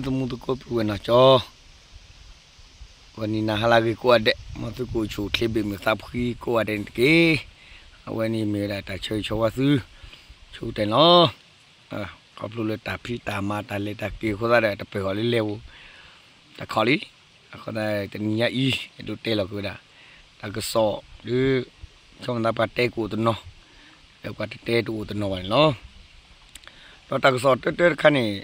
သမူသကိးပုၢ်ဝဲၢ်နီၢ်ကၠီ, ဂီၤနံၤနၤဟါလၢအဂ့ၤကိးဂၤဒဲး, မ်သုကအိၣ်ဆူၣ်အိၣ်ချ့ဘၣ်မုာ်သးဖှံကိးဂၤဒဲးန့ၣ်တက့ၢ်. အဝဲန့ၣ်မ့ၢ်ဝဲဒၣ်တၢ်ဆၢဂ့ၤဆၢဝါသု ဆူၣ်တဲာ်လီၤ. ခီဖျိလၢတၢ်ဖံးတၢ်မၤတၢ်လဲၤတၢ်က့ၤအဃိသတးဒီး တပၢၢ်ဃီၤလၢလဲၤပူၤ တၢ်ခီလံ. အဃိသတး တနံၤညါအံၤ အဲၣ်ဒိးတဲလီၤက့ၤဝဲဒၣ် တၢ်ကစီၣ်ဒ် ဆိမိၣ်သးပှၤတဲကအိၣ်တနီၤ, ဒီးပှၤတတဲတအိၣ်တနီၤဘၣ်န့ၣ်လီၤ. ဒီးတၢ်ကစီၣ်တၢတၢတခါန့ၣ်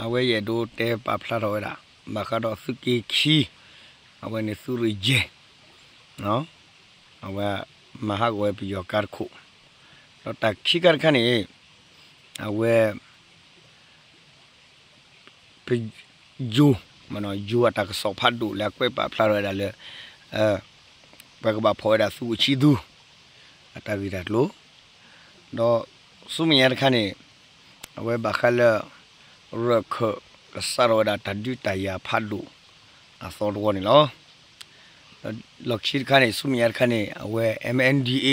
အဝဲယအဲၣ်ဒိးတဲပာ်ဖျါထီၣ်ဝဲဒၣ် ဘၣ်ဃးဒီးသုးက့ခံ အဝဲန့ၣ်သုးရ့ၣ်ယဲၢ် အဝဲမၤဟးဂီၤဝဲပယီၤကါတခိၣ်, ဒီးတၢ်ခံခါတခါန့ၣ် အဝဲ ပယိၤ ယိၤအတၢ်ကစီၣ်ဖးဒိၣ်လၢအကွဲးပာ်ဖျါထီၣ်ဝဲဒၣ်လၢ ပှၤကဘၣ်ဖီၣ်ဝဲဒၣ်သုးခိၣ်ဆံသူ အတၢ်ဂ့ၢ်တၢ်ကျိၤ, ဒီးဆူမဲာ်ညါတခါန့ၣ် အဝဲဘၣ်ဃးလၢ ရၢၢ်ခၢၣ်ကစးထီၣ်ဝဲဒၣ်တၢ်ဒုးတၢ်ယၤဖးဒိၣ်အသီတဝီန့ၣ်လီၤ. ဒီးလီၢ်ခံတခါန့ၣ် ဆူမဲာ်ညါတခါန့ၣ် အဝဲ M N D A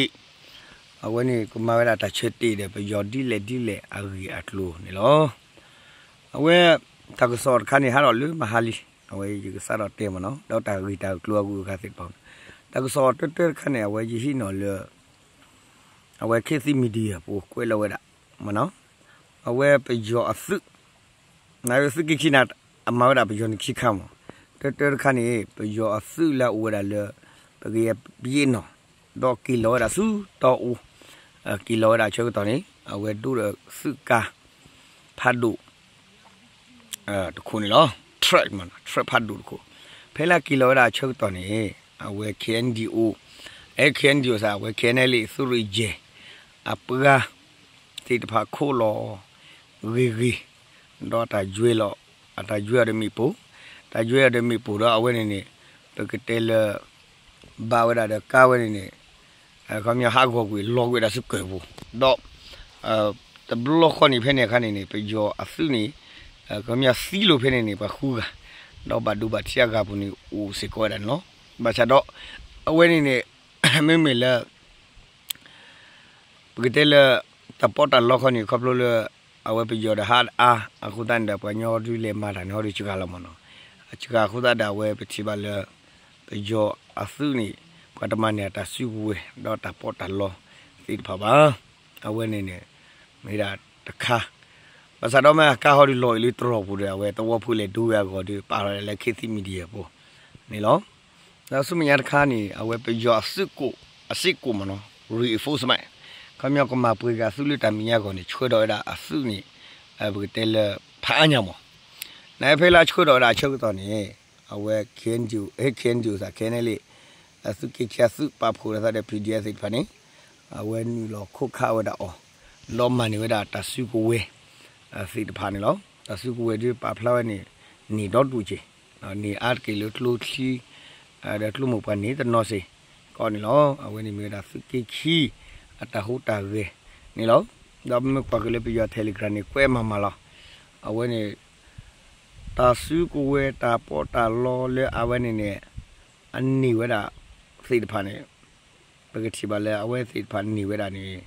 အဝဲန့ၣ်ကမၤဝဲဒၣ်တၢ်ဆၢတဲာ်ဒီးပယီၤဒ်လဲၣ်ဒ်လဲၣ်အဂ့ၢ်အကျိၤန့ၣ်လီၤ. အဝဲ တၢ်ကစီၣ်တခါန့ၣ် ဟးထီၣ်လၢမဟါလံ, အဝဲယကစးထီၣ်တဲမ့ၢ်နီၤ, ဒီးတၢ်ဂ့ၢ်တၢ်ကျိၤအဂုၤအဂၤသ့ၣ်တဖၣ်, တၢ်ကစီၣ်တၢတၢတခါန့ၣ် အဝဲယဟံးန့ၢ်လၢ အဝဲ ခေတ်သစ် Media ပူၤကွဲးလီၤဝဲဒၣ် မ့ၢ်နီၤ, အဝဲပယီၤအသုး နသုးက့ခံန့ၣ် အမၤဝဲဒၣ်ပယီၤန့ၣ်ခံခါမ့ၢ်, တၢတၢတခါန့ၣ် ပယီၤအသုးလၢအအိၣ်ဝဲဒၣ်လၢ ပကယဲၢ်ပယဲၢ်နီၤ, ဒီးက့ၤလီၤဝဲဒၣ်ဆူတီအူ, က့ၤလီၤဝဲဒၣ်အဆၢကတီၢ်န့ၣ် အဝဲဒိၣ်ဒီးသုးကါ ဖးဒိၣ် တခိၣ်န့ၣ်လီၤ, truck မ့ၢ်နီၤ, truck ဖးဒိၣ်တခိၣ်, ဖဲလၢက့ၤလီၤဝဲဒၣ်အဆၢကတီၢ်န့ၣ် အဝဲ K N D O, အဲ K N D O စ့ၢ် အဝဲ K N L A သုးရ့ၣ်ယဲၢ် အပှၤ သ့ၣ်တဖၣ်ခိးလီၤ ဂ့ၤဂ့ၤ, ဒီးတၢ်ယွဲလီၤ, အတၢ်ယွဲအီၤဒီးမ့ၣ်ပိၢ်, တၢ်ယွဲအီၤဒီးမ့ၣ်ပိၢ်ဒီးအဝဲန့ၣ်န့ၣ် ပကတဲလၢ ဘၣ်ဝဲဒၣ်ဒီးကါဝဲန့ၣ်န့ၣ် ခီပညီဟးဂီၤကွံာ်လီၤကွံာ်ဝဲဒၣ်ဆူကၢၢ်ပူၤ, ဒီး တဘျီဃီန့ၣ်ဖဲန့ၣ်အခါန့ၣ်န့ၣ် ပယီၤအသုးန့ၣ် ခီပညီသံလိာ်ဖဲန့ၣ်န့ၣ် ပှၤဃုဂၤ, ဒီးဘၣ်ဒိဘၣ်ထံးအဂၤပူၤန့ၣ် အိၣ်စ့ၢ်ကီးဝဲဒၣ်န့ၣ်လီၤ. ဘၣ်ဆၣ်ဒီး အဝဲန့ၣ်န့ၣ် မ့မ့ၢ်လၢ ပကတဲလၢ တၢ်ပီးတၢ်လီခီန့ၣ် ခီဖျိလၢ အဝဲပယီၤဒီးဟးအါ အဃိသတးန့ၣ်ဒီး ပှၤကညီဒုးလဲၤမၤတၢ်န့ၣ် ဟီဒုးစှၤလီၤမ့ၢ်နီၤ, အစှၤအဃိသတးဒီး အဝဲပထံၣ်ဘၣ်လၢ ပယီၤအသုးန့ၣ် ပှၤတမၤန့ၢ်အတၢ်စုကဝဲၤ ဒီးတၢ်ပီးတၢ်လီသ့ၣ်တဖၣ်ဘၣ်. အဝဲန့ၣ်န့ၣ် မ့ၢ်ဒၣ်တခါ, ဘၣ်ဆၣ်ဒီးမ့ၢ်ကါဟီဒုးလီၤအံၤလၢတြီၢ်ပူၤဒီး အဝဲသဝီဖိလဲၤဒိဝဲအဂီၢ်ဒီး ပာ်လီၤဒၣ်လၢ ခေတ်သစ် Media အပူၤန့ၣ်လီၤ. ဒီးဆူမဲာ်ညါတခါန့ၣ် အဝဲပယီၤအသုးကိး အစ့ၢ်ကိးမ့ၢ်နီၤ reinforcement ခီပညီကမၤပှဲၤက့ၤအသုးလၢတၢ်မဲာ်ညါအဂီၢ်န့ၣ် ဆှၢထီၣ်ဝဲဒၣ်အသုးန့ၣ် ပကတဲလၢ ဖးအါညါမ့ၢ်, နဖဲလၢအဆှၢထီၣ်ဝဲဒၣ်အဆၢကတီၢ်န့ၣ် အဝဲ K N D O, အဲ K N D O စ့ၢ် K N L A အသုးက့ခံအသုးပာ်ဖှိၣ်လိာ်သးဒီး P D F သ့ၣ်တဖၣ်န့ၣ် အဝဲနုာ်လီၤခိးခးဝဲဒၣ်အီၤ ဒီးမၤန့ၢ်ဝဲဒၣ်တၢ်စုကဝဲၤ သ့ၣ်တဖၣ်န့ၣ်လီၤ. တၢ်စုကဝဲၤဒုးပာ်ဖျါဝဲန့ၣ် န့ၢ်ဒီဒူၣ်က့ၤ, န့ၢ်အါတက့ၢ်လၢကျိချံ ဒီးကျိမိၢ်ပှၢ်န့ၣ်တနီၤစ့ၢ်ကီးန့ၣ်လီၤ. အဝဲန့ၣ်မ့ၢ်ဝဲဒၣ်သုးက့ခံ အတၢ်ဟူးတၢ်ဂဲၤန့ၣ်လီၤ. ဒီးပမ့ၢ်ကွၢ်က့ၤလၢပယီၤ Telegram န့ၣ် ကွဲးမၤမၤလီၤ. အဝဲန့ၣ် တၢ်စုကဝဲၤတၢ်ပီးတၢ်လီလၢအဝဲန့ၣ်န့ၣ် အန့ၢ်ဝဲဒၣ်သ့ၣ်တဖၣ်န့ၣ် ပကထံၣ်ဘၣ်လၢအဝဲသ့ၣ်တဖၣ်န့ၢ်ဝဲဒၣ်န့ၣ်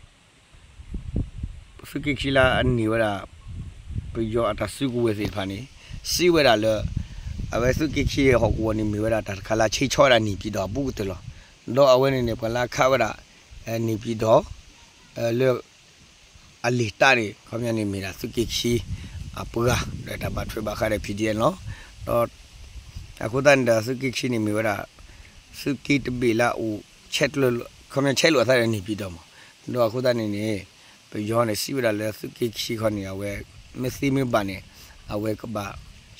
သုးက့ခံလၢအန့ၢ်ဝဲဒၣ် ပယီၤအတၢ်စုကဝဲၤသ့ၣ်တဖၣ်န့ၣ် စံးဝဲဒၣ်လၢ အဝဲသုးက့ခံဟီၣ်ကဝီၤန့ၣ် မ့ၢ်ဝဲဒၣ်တၢ်တခါလၢအဆဲးဆီၣ်ဝဲဒၣ်န့ၣ်ပံၤဒီးအဘူးကတၢၢ်လီၤ. ဒီးအဝဲန့ၣ်န့ၣ် ပှၤလၢအခးဝဲဒၣ် န့ၣ်ပံၤဒီး လၢ အလံာ်တၢ်န့ၣ် ခီပညီန့ၣ်မ့ၢ်ဒၣ်သုးက့ခံအပှၤ ဒီးတၢ်ဘၣ်ထွဲဘၣ်ဃးဒီး P D F န့ၣ်လီၤ. ဒီး အဃိသတးန့ၣ်ဒီးသုးက့ခံန့ၣ်မ့ၢ်ဝဲဒၣ် သုးက့တဘ့ၣ်လၢအအိၣ် ခီပညီဆဲးလိာ်အသးဒီးန့ၣ်ပံၤဒီးမး, ဒီးအဃိသတးန့ၣ်န့ၣ် ပယီၤန့ၣ်စံးဝဲဒၣ်လၢသုးက့ခံခီန့ၣ် အဝဲ မ့ၢ်သ့မ့ၢ်ဘၣ်န့ၣ် အဝဲကဘၣ်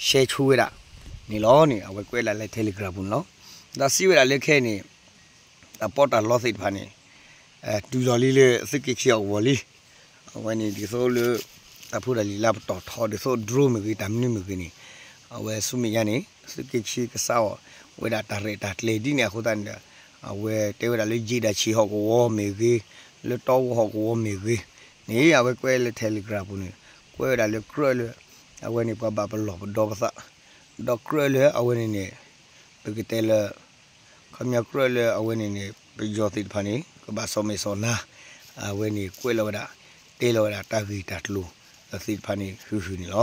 ရှဲဆိဝဲဒၣ်န့ၣ်လီၤန့ၣ် အဝဲကွဲးလၢ Telegram ပူၤန့ၣ်လီၤ. ဒီးစံးဝဲဒၣ်လၢခဲအံၤန့ၣ် တၢ်ပီးတၢ်လီသ့ၣ်တဖၣ်န့ၣ် တုၤလီၤလံလၢသုးက့ခံအဂီၢ်လံ. အဝဲန့ၣ်ဒ်သိးလၢ တၢ်ဖိတၢ်လံၤလၢပတီၢ်ထီ ဒ်သိး drone မ့ၢ်ဂ့ၤ တၢ်မနုၤမ့ၢ်ဂ့ၤန့ၣ် အဝဲဆူမဲာ်ညါန့ၣ် သုးက့ခံကစးအီၤဝဲဒၣ်တၢ်ရဲၣ်တၢ်ကျဲၤဒ်န့ၣ်အဃိသတးန့ၣ်ဒီး အဝဲတဲဝဲဒၣ်လၢယ့ၣ်ဒၣ်ဆံးဟီၣ်ကဝီၤမ့ၢ်ဂ့ၤ, လၢတီဝီဟီၣ်ကဝီၤမ့ၢ်ဂ့ၤန့ၣ် အဝဲကွဲးလၢ Telegram ပူၤန့ၣ် ကွဲးဝဲဒၣ်လၢကြၢးလၢ အဝဲန့ၣ်ပှၤဘၣ်ပလီၢ်ပဒီပသး ဒီးကြၢးလၢအဝဲန့ၣ်န့ၣ် ပကတဲလၢ ခီပညီကြၢးလၢအဝဲန့ၣ်န့ၣ် ပယီၤသ့ၣ်တဖၣ်န့ၣ် ကဘၣ်စီၣ်မဲာ်စီၣ်နါ အဝဲန့ၣ်ကွဲးလီၤဝဲဒၣ် တဲလီၤဝဲဒၣ်တၢ်ဂ့ၢ်တၢ်ကျိၤသ့ၣ်တဖၣ်န့ၣ် ဟုၣ်ဟုၣ်န့ၣ်လီ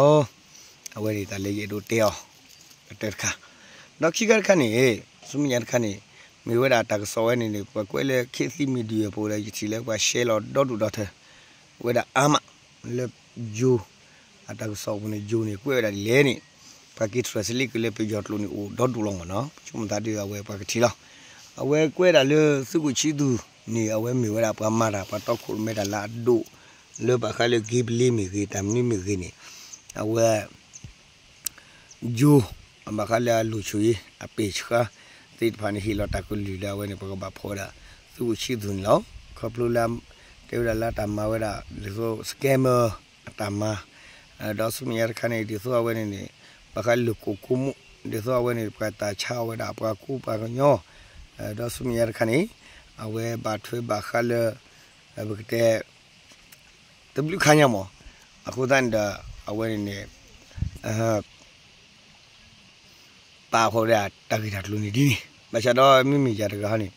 ၤ. အဝဲန့ၣ်တၢ်လၢယအဲၣ်ဒိးတဲအီၤ ကတၢၢ်တခါ, ဒီးခံခါတခါန့ၣ် ဆူမဲာ်ညါတခါန့ၣ် မ့ၢ်ဝဲဒၣ်တၢ်ကစီၣ်ဝဲန့ၣ်န့ၣ် ပှၤကွဲးလၢ ခေတ်သစ် Media ပူၤဒီး ယထံၣ်လၢပှၤရှဲလီၤဒီဒူၣ်ဒီထၢ ဝဲဒၣ်အါမး လၢယိၤ အတၢ်ကစီၣ်ပူၤန့ၣ် ယိၤန့ၣ် ကွဲးဝဲဒၣ်ဒ်လဲၣ်န့ၣ် ပှၤက့ၤ translate က့ၤလၢပယီၤကျိာ်န့ၣ် အိၣ်ဒီဒူၣ်လီၤမ့ၢ်နီၤ, ဆိကမိၣ်သးဒီးအဝဲပှၤကထံၣ်လီၤ. အဝဲကွဲးဒၣ်လၢသုးခိၣ်ဆံသူန့ၣ် အဝဲမ့ၢ်ဝဲဒၣ်ပှၤမၤတၢ် ပှၤတီခိၣ်ရိၣ်မဲတၢ်လၢအဒိၣ် လၢဘၣ်ဃးလၢက့ၤပလ့မ့ၢ်ဂ့ၤ တၢ်မနုၤမ့ၢ်ဂ့ၤန့ၣ် အဝဲ ယိၤ ဘၣ်ဃးလၢအလူၤဆူၣ်အံၤ အပ့ၢ်ဆှါသ့ၣ်တဖၣ်န့ၣ် ဟ့ၣ်လီၤတၢ်ကလုၢ်လၢအဝဲန့ၣ် ပကဘၣ်ဖီၣ်ဝဲဒၣ် သုးခိၣ်ဆံသူန့ၣ်လီၤ. ခီဖျိလၢ တဲဝဲဒၣ်လၢတၢ်မၤဝဲဒၣ် ဒ်သိး scammer အတၢ်မၤ ဒီးဆူမဲာ်ညါတခါန့ၣ် ဒ်သိးအဝဲန့ၣ်န့ၣ် ဘၣ်ဃးလၢကိၣ်ကိမိၣ် ဒ်သိးအဝဲန့ၣ် ပှၤတၢ်ဆါအီၤဝဲဒၣ်ပှၤကူပှၤကညီ ဒီးဆူမဲာ်ညါတခါန့ၣ် အဝဲဘၣ်ထွဲဘၣ်ဃးလၢ ပကတဲ တဘျုးခါညါမး, အဃိသတးန့ၣ်ဒီး အဝဲန့ၣ်န့ၣ် ပာ်ဃီၤဝဲဒၣ်တၢ်ဂ့ၢ်တၢ်ကျိၤန့ၣ်ဒ်န့ၣ် ဘၣ်ဆၣ်ဒီးမ့မ့ၢ်ယၤတဂၤန့ၣ်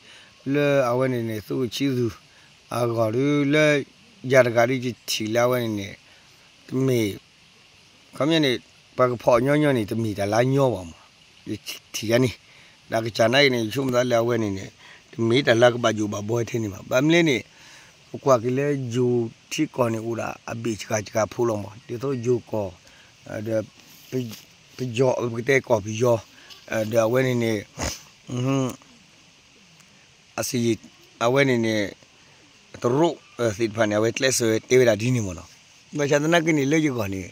လၢအဝဲန့ၣ်န့ၣ် သုးခိၣ်ဆံသူ အဂီၢ်ဒီး လၢယၤတဂၤဒီးယထံၣ်လၢအဝဲန့ၣ်န့ၣ် တမ့ၢ် ခီပညီန့ၣ် ပှၤကဖီၣ်ညီညီန့ၣ် တမ့ၢ်တၢ်လၢညီဘၣ်မး, ယထံၣ်ယၤန့ၣ် တၢ်ကစၢ်နာ်က့န့ၣ် ယဆိကမိၣ်သးလၢအဝဲန့ၣ်န့ၣ် တမ့ၢ်တၢ်လၢကဘၣ်ယိၣ်ဘၣ်ဘီထဲန့ၣ်ဘၣ်. ဘၣ်မနုၤလဲၣ်န့ၣ် ပကွၢ်က့ၤလၢယိၤထံကီၢ်န့ၣ် အိၣ်ဒၣ်အဘ့ၣ်စှၤစှၤဖိလီၤမး, ဒ်သိးယိၤကီၢ် ဒီး ပယီၤ ပကတဲကီၢ်ပယီၤ ဒီးအဝဲန့ၣ်န့ၣ် အစံး အဝဲန့ၣ်န့ၣ် တရူးသ့ၣ်တဖၣ်န့ၣ် အဝဲကျဲးစၢးတဲဝဲဒၣ်ဒ်န့ၣ်မ့ၢ်နီၤ. ဘၣ်ဆၣ်သနာ်က့န့ၣ် လၢယဂီၢ်န့ၣ်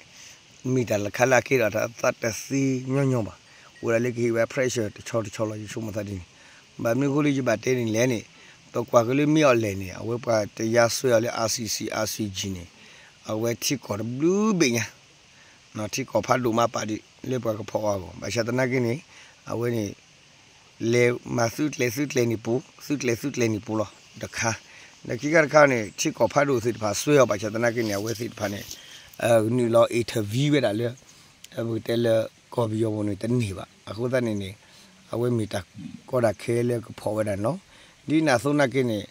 မ့ၢ်တၢ်လၢခါလၢအကဲထီၣ်တၢ်သးတသ့ညီညီဘၣ်. အိၣ်ဒၣ်လၢကဟ့ၣ်ဝဲ pressure တဆီတဆီလီၤ ယဆိကမိၣ်သးဒ်န့ၣ်. ဘၣ်မနုၤအဃိလၢယဘၣ်တဲန့ၣ်လဲၣ်န့ၣ် ပကွၢ်က့ၤလၢမ့ၢ်အီၤလဲၣ်န့ၣ် အဝဲပှၤတယါစွဲအီၤလၢ ICC ICJ န့ၣ် အဝဲထံကီၢ်တဘျုးဘ့ၣ်ညါ ထံကီၢ်ဖးဒိၣ်မးပာ်ဒံးလၢပှၤကဖီၣ်အီၤအဂီၢ်. ဘၣ်ဆၣ်သနာ်က့န့ၣ် အဝဲန့ၣ် လဲၤမၤသုးကျဲၤသုးကျဲၤန့ၣ်ပူၤ သုးကျဲၤသုးကျဲၤန့ၣ်ပူၤလီၤတခါ. ဒီးခံခါတခါန့ၣ် ထံကီၢ်ဖးဒိၣ်သ့ၣ်တဖၣ်စွဲအီၤ ဘၣ်ဆၣ်သနာ်က့န့ၣ် အဝဲသ့ၣ်တဖၣ်န့ၣ် နုာ်လီၤ intervene ဝဲဒၣ်လၢ ပကတဲလၢကီၢ်ပယီၤပူၤန့ၣ်တန့ၢ်ဘၣ်. အဃိသတးန့ၣ်န့ၣ် အဝဲမ့ၢ်တၢ်ကီတၢ်ခဲလၢကဖီၣ်ဝဲဒၣ်နီၤ. ဒ်န့ၣ်အသိးသနာ်က့န့ၣ်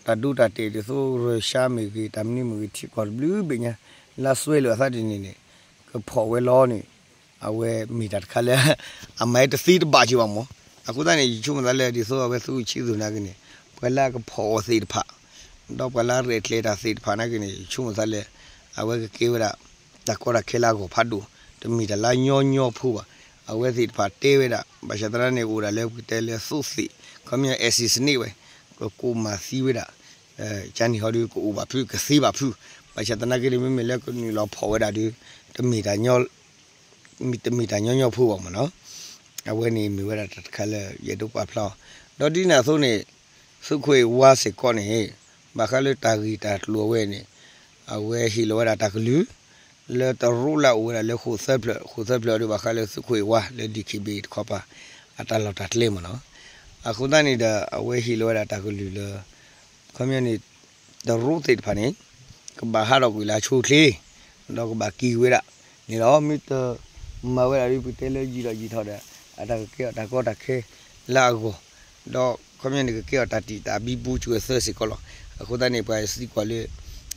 တၢ်ဒိတၢ်တဲာ်ဒ်သိး ရၢၡါမ့ၢ်ဂ့ၤ တၢ်မနုၤမ့ၢ်ဂ့ၤ ထံကီၢ်တဘျုးဘ့ၣ်ညါ လၢစွဲလိာ်အသးဒ်န့ၣ်န့ၣ် ကဖီၣ်ဝဲလီၤန့ၣ် အဝဲမ့ၢ်တၢ်တခါလၢ အမၤတသ့တဘၣ်က့ၤဘၣ်မး. အဃိသတးန့ၣ် ယဆိကမိၣ်သးလၢ ဒ်သိးအဝဲသုးခိၣ်ဆံသူနာ်က့န့ၣ် ပှၤလၢအကဖီၣ်အီၤသ့ၣ်တဖၣ် ဒီးပှၤလၢအရဲၣ်ကျဲၤတၢ်သ့ၣ်တဖၣ်နာ်က့န့ၣ် ယဆိကမိၣ်သးလၢ အဝဲကကဲဝဲဒၣ် တၢ်ကီတၢ်ခဲလၢအဂီၢ်ဖးဒိၣ် တမ့ၢ်တၢ်လၢညီညီဖိဘၣ်. အဝဲသ့ၣ်တဖၣ်တဲဝဲဒၣ် ဘၣ်ဆၣ်သနာ်န့ၣ် အိၣ်ဒၣ်လၢပကတဲလၢသိးသ့ၣ် ခီပညီ assassinate ဝဲ ကကိးမၤသံဝဲဒၣ် ကန့ၣ်ဟီဒီး ကအိၣ်ဘၣ်ဖုး ကသ့ဘၣ်ဖုး. ဘၣ်ဆၣ်သနာ်က့န့ၣ် မ့မ့ၢ်လၢကနုာ်လီၤဖီၣ်ဝဲဒၣ်ဒီး တမ့ၢ်တၢ် တမ့ၢ်တၢ်ညီညီဖိဘၣ်မးနီၤ. အဝဲန့ၣ်မ့ၢ်ဝဲဒၣ်တၢ်တခါလၢယအဲၣ်ဒိးပာ်ဖျါအီၤ. ဒီးဒ်န့ၣ်အသိးန့ၣ် သုးခိၣ်ဝါစ့ၢ်ကီးန့ၣ် ဘၣ်ဃးလၢတၢ်ဂ့ၢ်တၢ်ကျိၤအဝဲန့ၣ် အဝဲဟ့ၣ်လီၤဝဲဒၣ်တၢ်ကလုၢ် လၢတရူးလၢအအိၣ်ဝဲဒၣ်လၢဃိၣ်သၢဖျၢၣ် ဃိၣ်သၢဖျၢၣ်အံၤဒီးဘၣ်ဃးလၢသုးခိၣ်ဝါလၢ DKBA တခီပၤ အတၢ်လီၢ်တၢ်ကျဲမ့ၢ်နီၤ. အဃိသတးန့ၣ်ဒီး အဝဲဟ့ၣ်လီၤဝဲဒၣ်တၢ်ကလုၢ်လၢ ခီပညီန့ၣ် တရူးသ့ၣ်တဖၣ်န့ၣ် ကဘၣ်ဟးထီၣ်ကွံာ်လၢအဆိအချ့ ဒီးကဘၣ်က့ၤဝဲဒၣ်န့ၣ်လီၤ. မ့ၢ်တမၤဝဲဒၣ်ဒီး ပကတဲလၢယံာ်ထီၣ်ယံာ်ထီၣ်ဒီး အတၢ်ကကဲထီၣ်တၢ်ကီတၢ်ခဲလၢအဂီၢ် ဒီးခီပညီန့ၣ် ကကဲထီၣ်တၢ်တံာ်တာ်ဘံဘူစှၤသၢစ့ၢ်ကီးလီၤ. အဃိသတးန့ၣ် ပှၤသံကွၢ်လၢ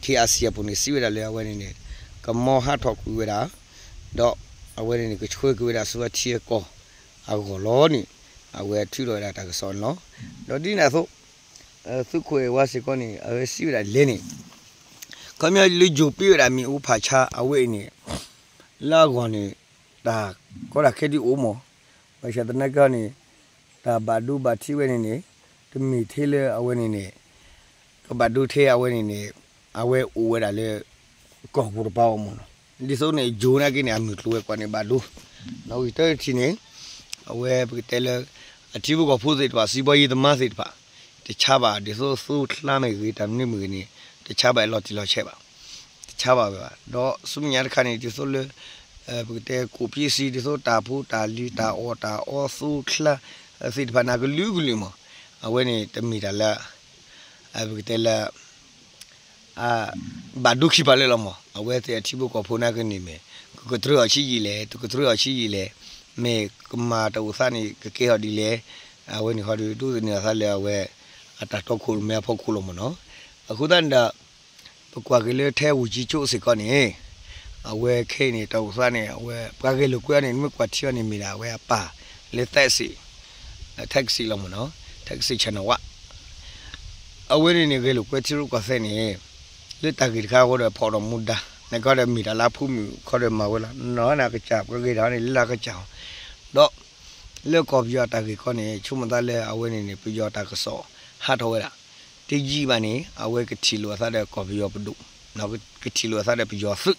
KIC အပူၤန့ၣ် စံးဝဲဒၣ်လၢအဝဲန့ၣ်န့ၣ် ကမီဟးထီၣ်ကွံာ်ဝဲဒၣ် ဒီးအဝဲန့ၣ်န့ၣ် ကဆှၢက့ၤဝဲဒၣ်ဆူအထံအကီၢ်အဂီၢ်လီၤန့ၣ် အဝဲထုးထီၣ်ဝဲဒၣ်တၢ်ကစီၣ်န့ၣ်လီၤ. ဒီးဒ်န့ၣ်အသိး သုးခိၣ်ဝါစ့ၢ်ကီးန့ၣ် အဝဲစံးဝဲဒၣ်လဲၣ်န့ၣ် ခီပညီလၢယိၤပ့ဝဲဒၣ်မ့ၣ်အူဖးဆါအဝဲအံၤန့ၣ် လၢအဂီၢ်န့ၣ် တၢ်ကီတၢ်ခဲဒုးအိၣ်မး, ဘၣ်ဆၣ်သနာ်က့န့ၣ် တၢ်ဘၣ်ဒိဘၣ်ထံးဝဲန့ၣ်န့ၣ် တမ့ၢ်ထဲလၢအဝဲန့ၣ်န့ၣ် ကဘၣ်ဒိထဲအဝဲန့ၣ်န့ၣ် အဝဲအိၣ်ဝဲဒၣ်လၢ ကီၢ်ပူၤတပၤအီၤမးနီၤ. ဒ်သိးန့ၣ် ယိၤနာ်က့န့ၣ် အမုၢ်ကျိၤဝဲၤကွာ်န့ၣ်ဘၣ်ဒိ ဒီးဂ့ၤတၢ်တထံၣ်န့ၣ် အဝဲပကတဲလၢ အထံဖိကီၢ်ဖိသ့ၣ်တဖၣ် စံးဘီယံၤသမါသ့ၣ်တဖၣ် တဆါဘၣ် ဒ်သိးသိချါမ့ၢ်ဂ့ၤ တၢ်မနုၤမ့ၢ်ဂ့ၤန့ၣ် တဆါဘၣ်လီၤတံၢ်လီၤဆဲးဘၣ် တဆါဘၣ်ဝဲဘၣ်. ဒီးဆူမဲာ်ညါတခါန့ၣ် ဒ်သိးလၢ ပကတဲကိးပ့စံ ဒ်သိးတၢ်ဖိတၢ်လံၤ တၢ်အီၣ်တၢ်အီသိချါ သ့ၣ်တဖၣ်န့ၣ် ကလုာ်ကလုာ်မး အဝဲန့ၣ်တမ့ၢ်တၢ်လၢ ပကတဲလၢ ဘၣ်ဒိခံပာ်လၢလီၤမး အဝဲသ့ၣ်အထံဖိကီၢ်ဖိနာ်က့န့ၣ်မ့ၢ် ကကတြၢအီၤဆံးယံာ်လဲၣ် တကတြၢအီၤဆံးယံာ်လဲၣ် မ့ၢ်ကမၤတၢ်အိၣ်သးန့ၣ် ကကဲထီၣ်ဒ်လဲၣ် အဝဲန့ၣ်ဟီဒီး ဒိးသန့ၤအသးလၢအဝဲ အတၢ်တီခိၣ်ရိၣ်မဲအဖီခိၣ်လီၤမးနီၤ. အဃိသတးန့ၣ်ဒီး ပကွၢ်က့ၤလၢထဲဝူၤကၠံကၠိစ့ၢ်ကီးန့ၣ် အဝဲခဲအံၤန့ၣ် တၢ်အိၣ်သးန့ၣ် အဝဲပှၤဂဲၤလိာ်ကွဲအီၤန့ၣ် နမ့ၢ်ကွၢ်ထံအီၤန့ၣ်မ့ၢ်ဒၣ် အဝဲအပၢ်လၢ Taxi, Taxi လီၤမ့ၢ်နီၤ, Taxi Channel One အဝဲန့ၣ်န့ၣ် ဂဲၤလိာ်ကွဲထံရူၢ်ကီၢ်သဲးန့ၣ် လၢတၢ်ဂ့ၢ်တခါဃီဒီး ဖီၣ်ဒီးမူဒါ နကီဒီးမ့ၢ်တၢ်လၢအဖိမုၣ်ခီဒီးမၤဝဲလီၤ. နီၤန့ၣ်အကစၢ် ပှၤဂဲၤတၢ်န့ၣ် လၢလၢအကစၢ်အီၤ ဒီး လၢကီၢ်ပယီၤအတၢ်ဂ့ၢ်ကီန့ၣ် ဆိကမိၣ်သးလၢအဝဲန့ၣ်န့ၣ် ပယီၤတၢ်ကစီၣ်ဟးထီၣ်ဝဲဒၣ် တယံာ်ဘၣ်န့ၣ် အဝဲကထံၣ်လိာ်အသးဒီးကီၢ်ပယီၤပဒိၣ်, ကထံၣ်လိာ်အသးဒီးပယီၤသုး,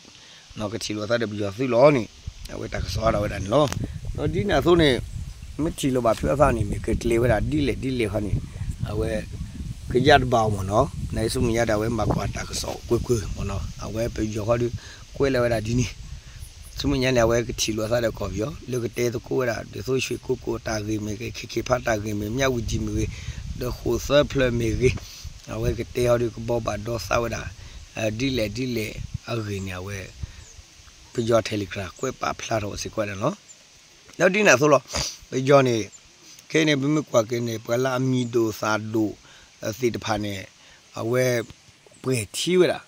ကထံၣ်လိာ်အသးဒီးပယီၤသုးလီၤန့ၣ် အဝဲတၢ်ကစီၣ်ဟးထီၣ်ဝဲဒၣ်န့ၣ်လီၤ. ဒီးဒ်န့ၣ်အသိးန့ၣ် မ့ၢ်ထံၣ်လိာ်ဘၣ်ဖုအသးန့ၣ် မ့ၢ်ကကျဲၤဝဲဒၣ်ဒ်လဲၣ်ဒ်လဲၣ်ဃီန့ၣ် အဝဲ ကယၢ်တဘၣ်အီၤမ့ၢ်နီၤ, နဆူမဲာ်ညါဒီး အဝဲမၤကွၢ်တၢ်ကစီၣ်ကွ့ၢ်ကွ့ၢ်မ့ၢ်နီၤ, အဝဲပယီၤဃီဒီး ကွဲးလီၤဝဲဒၣ်ဒ်န့ၣ် ဆူမဲာ်ညါန့ၣ် အဝဲကထံၣ်လိာ်အသးဒီးကီၢ်ပယီၤ လၢကတဲသကိးဝဲဒၣ် ဒ်သိးရွှေကုက္ကိုတၢ်ဂ့ၢ်မ့ၢ်ဂ့ၤ, ခ့ခ့ဖါတၢ်ဂ့ၢ်မ့ၢ်, မြဝတီမ့ၢ်ဂ့ၤ, ဒီးဃိၣ်သၢဖျၢၣ်မ့ၢ်ဂ့ၤ, အဝဲကတဲဟီဒီးကဘီဘၣ်ဒီသးဝဲဒၣ် ဒ်လဲၣ်ဒ်လဲၣ်အဂ့ၢ်န့ၣ် အဝဲ ပယီၤ Telegram ကွဲးပာ်ဖျါထီၣ်စ့ၢ်ကီးဒၣ်လီၤ. ဒီးဒ်န့ၣ်အသိးလီၤ, ပယီၤန့ၣ် ခဲအံၤန့ၣ် ပမ့ၢ်ကွၢ်က့ၤန့ၣ် ပှၤလၢအမံၤဒိၣ်သၣ်ဒိၣ်သ့ၣ်တဖၣ်န့ၣ် အဝဲ ပှဲၤထံဝဲဒၣ်,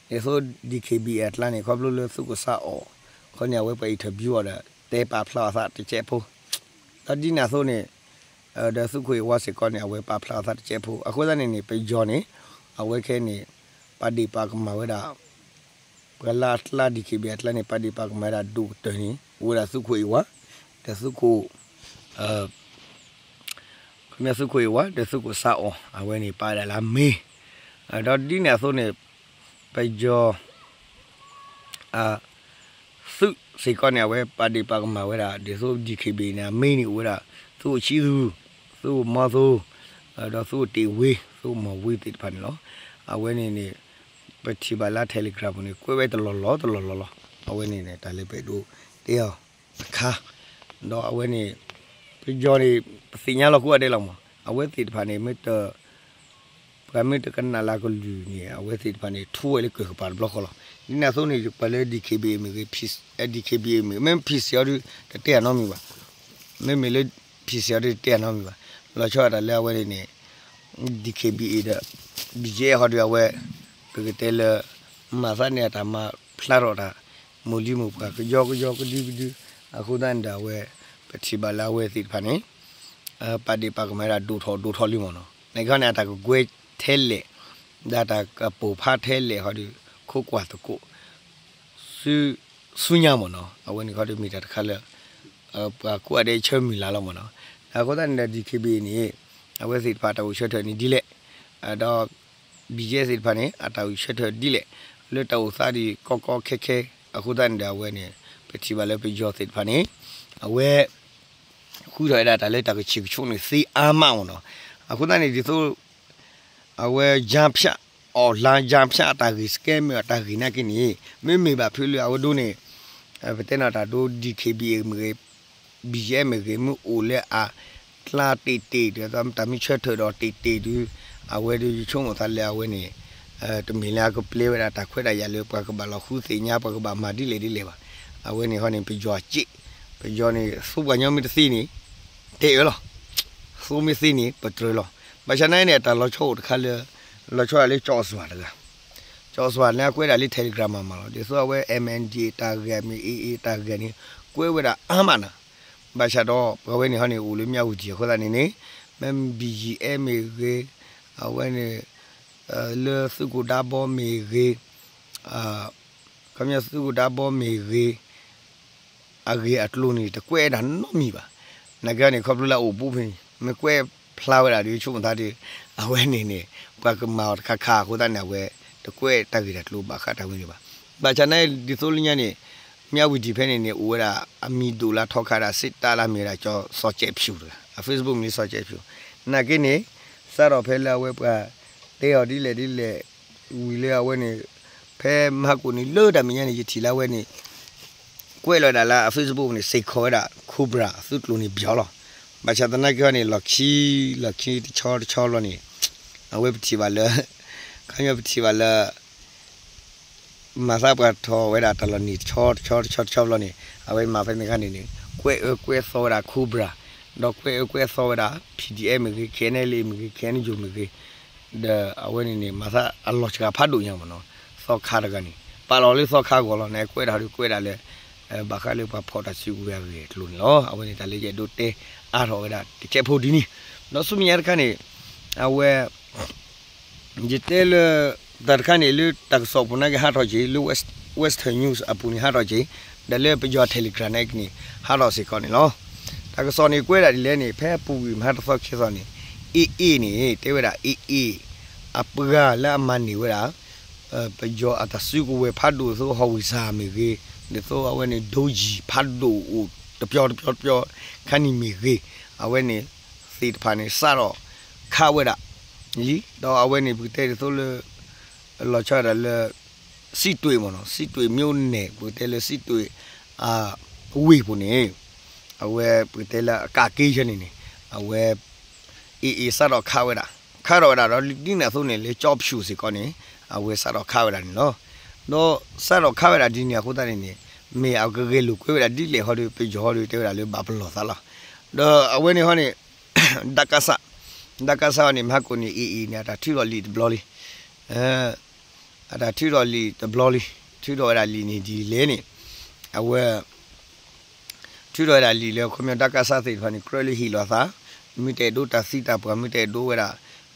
ဒ်သိး DKBA အကျါန့ၣ် ခီဖျိလၢသုးခိၣ်စးအီၣ်ခီန့ၣ် အဝဲပှၤ interview အီၤဒီး တဲပာ်ဖျါအသးတစဲးဖိ, ဒီးဒ်န့ၣ်အသိးန့ၣ် ဒီးသုးခိၣ်အ့ၣ်ဝါစ့ၢ်ကီးန့ၣ် အဝဲပာ်ဖျါအသးတစဲးဖိ, အဃိသတးန့ၣ်န့ၣ် ပယီၤန့ၣ် အဝဲခဲအံၤန့ၣ် ပာ်ဒ့ၣ်ပာ်ကမၣ်ဝဲဒၣ် ပှၤလၢအကျါ DKBA အကျါန့ၣ် ပာ်ဒ့ၣ်ပာ်ကမၣ်ဝဲဒၣ်ဒိၣ်ကတၢၢ်န့ၣ် အိၣ်ဝဲဒၣ်သုးခိၣ်အ့ၣ်ဝါ ဒီးသုးခိၣ် ခီပညီသုးခိၣ်အ့ၣ်ဝါ ဒီးသုးခိၣ်စးအီၣ် အဝဲန့ၣ် ပာ်ဝဲဒၣ်လၢအမ့ၢ်, ဒီးဒ်န့ၣ်အသိးန့ၣ် ပယီၤ သုးစ့ၢ်ကီးန့ၣ် အဝဲပာ်ဒ့ၣ်ပာ်ကမၣ်ဝဲဒၣ် ဒ်သိး DKBA န့ၣ် အမ့ၢ်န့ၣ်အိၣ်ဝဲဒၣ် သုးခိၣ်ဆံသူ, သုးခိၣ်မီသိ, ဒီးသုးခိၣ်တ့ၢ်ဝ့, သုးခိၣ်မီၢ်ဝ့သ့ၣ်တဖၣ်န့ၣ်လီၤ. အဝဲန့ၣ်န့ၣ် ပထံၣ်ဘၣ်လၢ Telegram ပူၤန့ၣ် ကွဲးဝဲတလီၢ်လီၢ်တလီၢ်လီၢ်လီၤ. အဝဲန့ၣ်န့ၣ် တၢ်လၢပအဲၣ်ဒိးတဲအီၤတခါ, ဒီးအဝဲန့ၣ် ပယီၤန့ၣ် ပသ့ၣ်ညါလီၤကိးဂၤဒဲးလီၤမး, အဝဲသ့ၣ်တဖၣ်န့ၣ် မ့ၢ်တ ပှၤမ့ၢ်တကနၣ်လၢကလုၢ်န့ၣ် အဝဲသ့ၣ်တဖၣ်န့ၣ် ထူဝဲလၢကၢၢ်ကပၤတဘျီဃီလီၤ. ဒ်န့ၣ်အသိးန့ၣ် ပှၤလၢ DKBA မ့ၢ်ဂ့ၤ, DKBA မ့ၢ်ဂ့ၤ, မ့မ့ၢ် PC အီၤဒီး တတဲအနီတမံၤဘၣ်. မ့မ့ၢ်လၢ PC အီၤဒီး တတဲအနီတမံၤဘၣ်. လီၤဆီဒၣ်တၢ်လၢအဝဲန့ၣ်န့ၣ် DKBA ဒီး BGF ဟီဒီးအဝဲ ပကတဲလၢ မၤသးန့ၢ်အတၢ်မၤဖျါထီၣ်တၢ် မိၢ်လံမိၢ်ပှၢ် ကယီကယီကဒုကဒု, အဃိသတးန့ၣ်ဒီးအဝဲ ပထံၣ်ဘၣ်လၢအဝဲသ့ၣ်တဖၣ်န့ၣ် ပာ်ဒ့ၣ်ပာ်ကမၣ်ဝဲဒၣ်ဒိၣ်ထီၣ်ဒိၣ်ထီၣ်လံမ့ၢ်နီၤ. နာ်က့န့ၣ် အတၢ်ကကွဲးထဲလဲၣ် ဒီးတၢ်ကပိာ်ဖးထဲလဲၣ်ဟီဒီး ခိးကွၢ်သကိး ဆူညါမ့ၢ်နီၤ. အဝဲန့ၣ်ခီဒီးမ့ၢ်တၢ်တခါလၢ ပှၤကိးဂၤဒဲးဆၢမုၢ်လၢ်လီၤမ့ၢ်နီၤ. အဃိသတးန့ၣ်ဒီး DKBA န့ၣ် အဝဲသ့ၣ်တဖၣ်တၢ်အိၣ်ဆၢထၢၣ်န့ၣ်ဒ်လဲၣ်, ဒီး BGF သ့ၣ်တဖၣ်န့ၣ် အတၢ်အိၣ်ဆၢထၢၣ်ဒ်လဲၣ်, လၢတၢ်အိၣ်သးဒ်ကီကီခဲခဲ, အဃိသတးန့ၣ်ဒီးအဝဲန့ၣ် ပထံၣ်ဘၣ်လၢပယီၤသ့ၣ်တဖၣ်န့ၣ် အဝဲ ဃုထီၣ်ဝဲဒၣ်တၢ်လၢတၢ်ကဆံးကဆိးန့ၣ်သ့အါမးမ့ၢ်နီၤ. အဃိသတးန့ၣ် ဒ်သိး အဝဲ ယါဖၠး အီၣ်လါ ယါဖၠး အတၢ်ဂ့ၢ် scammer အတၢ်ဂ့ၢ်နာ်က့န့ၣ် မ့မ့ၢ်ဘၣ်ဖုလၢအဝဲဒိးန့ၣ် ပတဲနီၤတၢ်ဒိ DKBA မ့ၢ်ဂ့ၤ BGF မ့ၢ်ဂ့ၤ မ့ၢ်အိၣ်လၢအကျါတ့ၢ်တ့ၢ်ဒီး တၢ်မ့ၢ်ဆၢထၢၣ်ဒီးတ့ၢ်တ့ၢ်ဒီး အဝဲဒီးယဆိကမိၣ်သးလၢအဝဲန့ၣ် တမ့ၢ်လၢအကပျဲဝဲဒၣ်တၢ်ခွဲးတၢ်ယာ်လၢပှၤကဘၣ်လီၤဃုသ့ၣ်ညါ ပှၤကဘၣ်မၤဒ်လဲၣ်ဒ်လဲၣ်ဘၣ်. အဝဲန့ၣ်ဟီန့ၣ် ပယီၤစ့ၢ်, ပယီၤန့ၣ် သိပှၤကညီမ့ၢ်တသ့န့ၣ် တဲအၢလီၤ. သိမ့ၢ်သ့န့ၣ် ပတြၢၤလီၤ. ဘၣ်ဆၣ်နာ်က့န့ၣ် အတၢ်လီၤဆီအိၣ်တခါလၢ လီၤဆီဒၣ်လၢ ကၠီၣ်စွၣ်တဂၤ ကၠီၣ်စွၣ်န့ၣ် အကွဲးဒၣ်လၢ Telegram မးမးလီၤ. ဒ်သိးအဝဲ MNDAA တၢ်ဂ့ၢ်မ့ၢ် AA တၢ်ဂ့ၢ်န့ၣ် ကွဲးဝဲဒၣ်အါမးနီၤ. ဘၣ်ဆၣ်ဒီးပှၤဝဲန့ၣ်ဟီန့ၣ် အိၣ်လၢ မြဝတီ အဃိသတးန့ၣ်န့ၣ် မ့ၢ် BGF မ့ၢ်ဂ့ၤ, အဝဲန့ၣ် လၢသုးခိၣ်ဒါဘီမ့ၢ်ဂ့ၤ, ခီပညီသုးခိၣ်ဒါဘီမ့ၢ်ဂ့ၤ အဂ့ၢ်အကျိၤန့ၣ် တကွဲးဒၣ်နီတမံၤဘၣ်. နာ်က့န့ၣ် ခီဖျိလၢအအိၣ်ဘူးဖဲန့ၣ် မ့ၢ်ကွဲးဖျါဝဲဒၣ်ဒီး ဆိကမိၣ်သးဒီး အဝဲန့ၣ်န့ၣ် ပှၤကမၤအီၤတခါခါအဃိသတးန့ၣ် အဝဲတကွဲးတၢ်ဂ့ၢ်တၢ်ကျိၤဘၣ်ဃးတၢ်ဝဲန့ၣ်ဘၣ်. ဘၣ်ဆၣ်နာ်က့ ဒ်သိးလၢညါန့ၣ် မြဝတီ ဖဲန့ၣ်န့ၣ် အိၣ်ဝဲဒၣ်အမံၤဒိၣ်လၢထီခါဒၣ် စစ်တပ် လၢအမ့ၢ်ဝဲဒၣ် စီၤကဲးဖၠူၣ် တဂၤ အ Facebook မ့ၢ် စီၤကဲးဖၠူၣ် နာ်က့န့ၣ် စးထီၣ်ဖဲလၢအဝဲပှၤတဲအီၤဒ်လဲၣ်ဒ်လဲၣ် ဝံၤလၢအဝဲန့ၣ် ဖဲမဟါကိၣ်န့ၣ် လၢတၢ်မဲာ်ညါန့ၣ် ယထံၣ်လၢအဝဲန့ၣ် ကွဲးလီၤဝဲဒၣ်လၢအ Facebook န့ၣ် စ့ၢ်ကီးဝဲဒၣ် Cobra သုးကျိၤန့ၣ်ပယီၤလီၤ. ဘၣ်ဆၣ်သနာ်က့ဟီန့ၣ် လီၢ်ခံ လီၢ်ခံတဆီတဆီဘျီန့ၣ် အဝဲပထံၣ်ဘၣ်လၢ ခီပညီပထံၣ်ဘၣ်လၢ မၤသးပှၤထီၣ်ဝဲဒၣ်တၢ်လီၢ်န့ၣ် တဆီတဆီတဆီတဆီဘျီန့ၣ် အဝဲမၤဖဲန့ၣ်အခါန့ၣ်န့ၣ် ကွဲးအၢကွဲးသီဝဲဒၣ် Cobra ဒီးကွဲးအၢကွဲးသီဝဲဒၣ် PDF မ့ၢ်ဂ့ၤ KNLA မ့ၢ်ဂ့ၤ KNU မ့ၢ်ဂ့ၤ ဒီးအဝဲန့ၣ်န့ၣ် မၤသးအလီၢ်စှၤဖးဒိၣ်ညါမ့ၢ်နီၤ သီခါတဂၤန့ၣ် ပာ်လီၤလၢသီခါဂီၤလီၤန့ၣ် ကွဲးဒၣ်ဟီဒုးကွဲးဒၣ်လၢ ဘၣ်ဃးလၢပှၤဖီၣ်တၢ်စုကဝဲၤအဂ့ၢ်အကျိၤန့ၣ်လီၤ. အဝဲန့ၣ်တၢ်လၢယအဲၣ်ဒိးတဲအါထီၣ်ဝဲဒၣ်တကဲးဖိဒ်န့ၣ်, ဒီးဆူမဲာ်ညါတခါန့ၣ် အဝဲ ယတဲလၢ တၢ်တခါန့ၣ် လၢတၢ်ကစီၣ်ပူၤနာ်က့ဟးထီၣ်က့ၤ လၢ West Western News အပူၤန့ၣ်ဟးထီၣ်က့ၤ, ဒီးလၢပယီၤ Telegram နာ်က့န့ၣ် ဟးထီၣ်စ့ၢ်ကီးန့ၣ်လီၤ. တၢ်ကစီၣ်န့ၣ်ကွဲးဒၣ်ဒ်လဲၣ်န့ၣ် ဖဲအပူၤကွံာ်မဟါတသီခံသီန့ၣ် AA န့ၣ် တဲဝဲဒၣ် AA အပှၤလၢအမၤန့ၢ်ဝဲဒၣ် ပယီၤအတၢ်စုကဝဲၤဖးဒိၣ် ဒ်သိးဟီၣ်ဝံၣ်စၢ်မ့ၢ်ဂ့ၤ, ဒ်သိးအဝဲန့ၣ် ဒိယံၤဖးဒိၣ်အိၣ်တပျီတပျီတပျီခါန့ၣ်မ့ၢ်ဂ့ၤ, အဝဲန့ၣ် သ့ၣ်တဖၣ်န့ၣ် စးထီၣ်ခးဝဲဒၣ်လံ, ဒီးအဝဲန့ၣ် ပကတဲဒ်သိးလၢ လီၤဆီဒၣ်တၢ်လၢ စံးတွ့ၣ်မ့ၢ်နီၤ, စံးတွ့ၣ် မြို့နယ် ပကတဲလၢစံးတွ့ၣ် ဝ့ၢ်ပူၤန့ၣ် အဝဲပကတဲလၢအကးက့ၤယဲန့ၣ်န့ၣ် အဝဲ AA စးထီၣ်ခးဝဲဒၣ်, ခးထီၣ်ဝဲဒၣ်ဒီး ဒ်န့ၣ်အသိးန့ၣ် လၢကၠီဖၠူၣ်စ့ၢ်ကီးန့ၣ် အဝဲစးထီၣ်ခးဝဲဒၣ်န့ၣ်လီၤ. ဒီးစးထီၣ်ခးဝဲဒၣ်ဒ်န့ၣ်အဃိသတးန့ၣ်န့ၣ် မ့ၢ်အကဂဲၤလိာ်ကွဲဝဲဒၣ်ဒ်လဲၣ်ဟီဒီး ပယီၤဟီဒီးတဲဝဲဒၣ်လၢဘၣ်ပလီၢ်သးလီၤ. ဒီးအဝဲန့ၣ်ဟီန့ၣ် ဒကစ, ဒကစဟီန့ၣ် မဟါကိၣ်န့ၣ် AA န့ၣ် အတၢ်ထုးထီၣ်လံာ်တဘျီလံ အတၢ်ထုးထီၣ်လံာ်တဘျီလံ, ထုးထီၣ်ဝဲဒၣ်လံာ်န့ၣ်ဒ်လဲၣ်န့ၣ် အဝဲ ထုးထီၣ်ဝဲဒၣ်လံာ်လၢ ခီပညီ ဒကစသ့ၣ်တဖၣ်န့ၣ် ကြၢးလၢဟ့ၣ်လီၤသး, မ့ၢ်တအဲၣ်ဒိးတၢ်သံတၢ်ပှၢ် မ့ၢ်တအဲၣ်ဒိးဝဲဒၣ်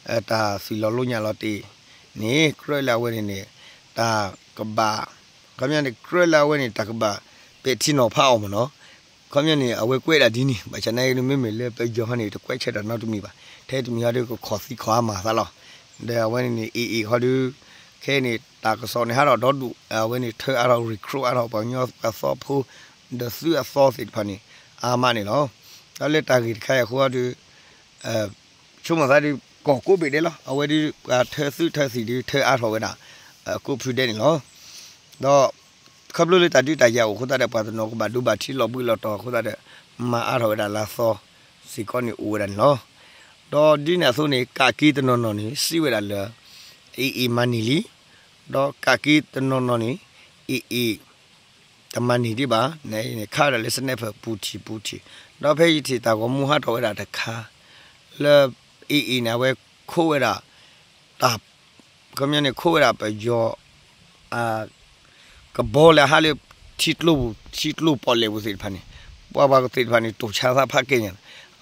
တၢ်သွံၣ်လီၤလိညၣ်လီၤတ့ၢ်န့ၣ် ကြၢးလၢအဝဲန့ၣ်န့ၣ် တၢ်ကဘၣ် ခီပညီန့ၣ် ကြၢးလၢအဝဲန့ၣ် တၢ်ကဘၣ်ပဲာ်ထံနီၤဖးအီၤမ့ၢ်နီၤ. ခီပညီန့ၣ် အဝဲကွဲးဒၣ်ဒ်န့ၣ် ဘၣ်ဆၣ်နာ်က့န့ၣ် မ့မ့ၢ်လၢပယီၤဟီန့ၣ် တကွဲးဆၢတၢ်နီတမံၤဘၣ်, ထဲတမံၤဟီဒီး ကခီၣ်သံခီၣ်အါမးသးလီၤ. ဒီးအဝဲန့ၣ်န့ၣ် AA ဟီဒီး ခဲအံၤန့ၣ် တၢ်ကစီၣ်န့ၣ် ဟးထီၣ်ဒီဒူၣ် အဝဲန့ၣ် ထၢအါထီၣ် recruit အါထီၣ် ပှၤကညီပှၤသီဖိ ဒီးသုးအသီသ့ၣ်တဖၣ်န့ၣ် အါမးန့ၣ်လီၤ. ဒီးလၢတၢ်ဂ့ၢ်တခါအံၤအဃိဒီး ဆိကမိၣ်သးဒီး ကီၢ်ကိးဘ့ၣ်ဒဲးလီၤ. အဝဲဒီး ပှၤထၢသုးထၢသံၣ်ဒီး ထၢအါထီၣ်ဝဲဒၣ် ကိးဖုဒဲးန့ၣ်လီၤ. ဒီး ခီဖျိလၢတၢ်ဒုးတၢ်ယၤအိၣ်အဃိသတးဒီး ပှၤတနီၤကဘၣ်ဒိဘၣ်ထံးလီၤဘှံးလီၤတီၤအဃိသတးဒီး မၤအါထီၣ်ဝဲဒၣ်လၢအသီစ့ၢ်ကီးန့ၣ်အိၣ်ဝဲဒၣ်န့ၣ်လီၤ. ဒီးဒ်န့ၣ်အသိးန့ၣ် ကးက့ၤတနီၤနီၤန့ၣ် စံးဝဲဒၣ်လၢ AA မၤန့ၢ်လံ, ဒီးကးက့ၤတနီၤနီၤန့ၣ် AA တမၤန့ၢ်ဒံးဘၣ်, န့ၣ်ခးဝဲဒၣ်လၢ sniper ပူၤထံၣ်ပူၤထံၣ်, ဒီးဖဲယထံၣ်တၢ်ဂီၤမူဟးထီၣ်ဝဲဒၣ်တခါ လၢ AA န့ၣ် အဝဲခိးဝဲဒၣ် တၢ် ခီပညီန့ၣ် ခိးဝဲဒၣ်ပယီၤ အ ကဘီလၢအဟးလၢ ထံကျိပူၤ ထံကျိပီၣ်လဲၣ်ပူၤသ့ၣ်တဖၣ်န့ၣ် ပှၤဘၣ်သ့ၣ်တဖၣ်န့ၣ် တိၢ်ဆါသးဖးကဲညါ,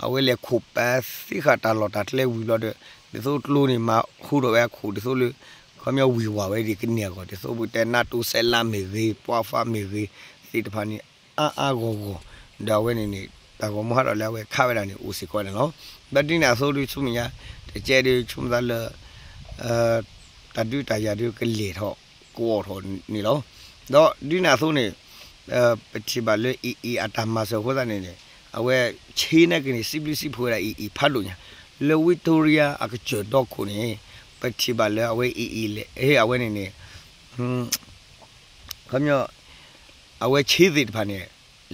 အဝဲလဲၤခိးပသ့ဃာ်တၢ်လီၢ်တၢ်ကျဲဝံၤဘျီဒီး ဒ်သိးကျိန့ၣ် မၤဟူထီၣ်ဝဲအခိၣ်ဒ်သိးလၢ ခီပညီဝံၤဝၤဝဲဒ်ကန့ၢ်အဂီၢ် ဒ်သိးပတဲ NATO စဲးလးမ့ၢ်ဂ့ၤ ပှၤဖးမ့ၢ်ဂ့ၤ သ့ၣ်တဖၣ်န့ၣ် အါအါဂီၢ်ဂီၢ်, ဒီးအဝဲန့ၣ်န့ၣ် တၢ်ဂီၤမူဟးထီၣ်လၢအဝဲခးဝဲဒၣ်န့ၣ် အိၣ်စ့ၢ်ကီးန့ၣ်လီၤ. ဒီးဒ်န့ၣ်အသိးဒီး ဆူမဲာ်ညါ တကဲဒီး ဆိကမိၣ်သးလၢ တၢ်ဒုးတၢ်ယၤဒီးကလဲၤထီၣ် ကအိးထီၣ်န့ၣ်လီၤ. ဒီးဒ်န့ၣ်အသိးန့ၣ် ပထံၣ်ဘၣ်လၢ AA အတၢ်မၤစၢၤအဃိသတးန့ၣ်န့ၣ် အဝဲဆ့နာ်က့န့ၣ် စံးဘျုးစံးဖှိၣ်ဝဲဒၣ် AA ဖးဒိၣ်ညါ လၢ Victoria အကစၢၢ်ဒီခိၣ်န့ၣ် ပထံၣ်ဘၣ်လၢအဝဲ AA လဲၤ အဝဲန့ၣ်န့ၣ် ခီပညီ အဝဲဆ့သ့ၣ်တဖၣ်န့ၣ်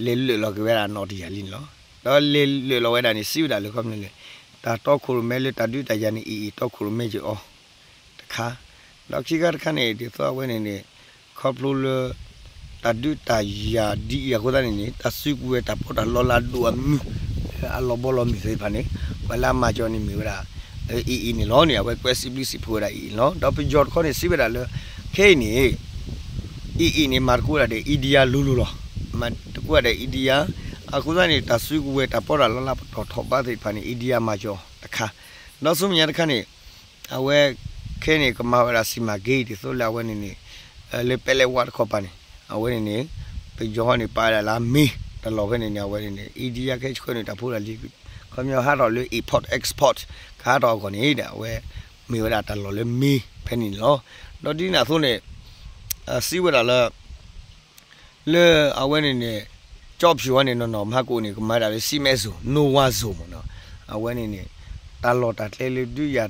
လဲၤလၢာ်လီၤက့ၤဝဲဒၣ်နီၣ်တယၤလံန့ၣ်လီၤ. ဒီးလဲၤလၢာ်လီၤဝဲဒၣ်န့ၣ် စံးဝဲဒၣ်လၢခီပညီလၢ တၢ်တီခိၣ်ရိၣ်မဲလၢတၢ်ဒုးတၢ်ယၤန့ၣ် AA တီခိၣ်ရိၣ်မဲက့ၤအီၤ တခါ, ဒီးခံခါတခါန့ၣ် ဒ်သိးအဝဲန့ၣ်န့ၣ် ခီဖျိလၢ တၢ်ဒုးတၢ်ယၤဒ်အံၤအဃိသတးန့ၣ်န့ၣ် တၢ်စုကဝဲၤတၢ်ပီးတၢ်လီလၢအဒိၣ်အမုၢ် လၢအလီၤဘီလီၤမုၢ်သ့ၣ်တဖၣ်န့ၣ် ပှၤလၢအမၤစၢၤန့ၣ်မ့ၢ်ဝဲဒၣ် AA န့ၣ်လီၤန့ၣ် အဝဲကွဲးစံးဘျုးစံးဖှိၣ်ဝဲဒၣ် AA န့ၣ်လီၤ. ဒီးပယီၤတခီန့ၣ် စံးဝဲဒၣ်လၢ ခဲအံၤန့ၣ် AA န့ၣ် မၤသကိးဝဲဒၣ်ဒီး India လိၤလိၤလီၤ. မၤသကိးဝဲဒၣ်ဒီး India အဃိသတးန့ၣ် တၢ်စုကဝဲၤတၢ်ပီးတၢ်လီလၢပတီၢ်ထီၣ်ဘးသ့ၣ်တဖၣ်န့ၣ် India မၤစၢၤတခါ, ဒီးဆူမဲာ်ညါတခါန့ၣ် အဝဲခဲန့ၣ် ကမၤဝဲဒၣ် စီမံကိန်း ဒ်သိးလၢအဝဲန့ၣ်န့ၣ် လၢပဲလဲဝါတခီပၤန့ၣ် အဝဲန့ၣ်န့ၣ် ပယီၤန့ၣ် ပာ်ဝဲဒၣ်လၢအမ့ၢ်တၢ်လီၢ်ဖဲန့ၣ်န့ၣ် အဝဲန့ၣ်န့ၣ် India ခဲဆှၢန့ၣ် တၢ်ဖိတၢ်လံၤ ခီပညီဟးထီၣ်လၢ import export ကဟးထီၣ်အဂီၢ်န့ၣ်ဒီး အဝဲမ့ၢ်ဝဲဒၣ်တၢ်လီၢ်လၢမ့ၢ်ဖဲန့ၣ်န့ၣ်လီၤ. ဒီးဒ်န့ၣ်အသိးန့ၣ် စံးဝဲဒၣ်လၢ လၢအဝဲန့ၣ်န့ၣ် ကၠီဖၠူၣ်ဝဲန့ၣ် နီၢ်နီၢ်မဟါကိၣ်န့ၣ် ကမၤဒၣ်လၢ စီးမဲးစိၤ no war zone မ့ၢ်နီၤ, အဝဲန့ၣ်န့ၣ် တၢ်လီၢ်တၢ်ကျဲလၢဒုးယၤ